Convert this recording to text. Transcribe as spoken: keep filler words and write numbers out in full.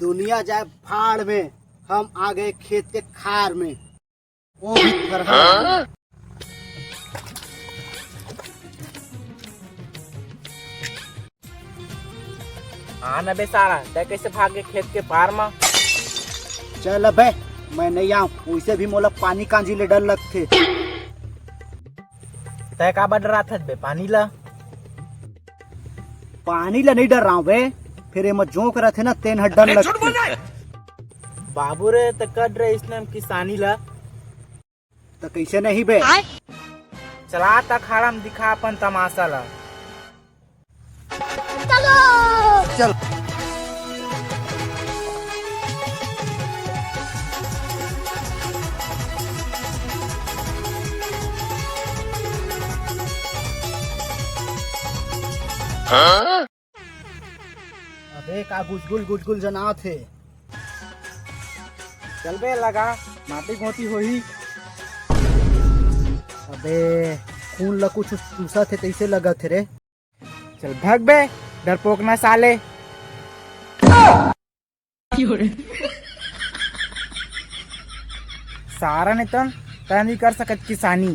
दुनिया जाए भाड़ में, हम आ गए खेत के खार में। वो भी फरहान। हाँ न बे सारा, तै कैसे भाग गे खेत के पार म? चल अबे, मैं नहीं आऊँ, वैसे भी मोला पानी कांजी ले डर लगथे। तै काबर डराथस बे पानी ला? पानी ला नहीं डर रहा हूँ बे, फिर एमा जोंक रथे ना, तेन ह डर लगथे। बाबू रे, त कर रे इसने हम किसानी ला। त कैसे नहीं बे? चला त अखाड़ा म दिखा अपन तमाशा ला। चल। अबे का गुजगुल गुजगुल जनात हे। चल बे लगा, माटी गोटी होही। अबे खून ला कुछ चूसत हे तैसे लगत हे रे। चल भग बे, डरपोक ना साले। सारा ने तन तय नहीं कर सकत किसानी।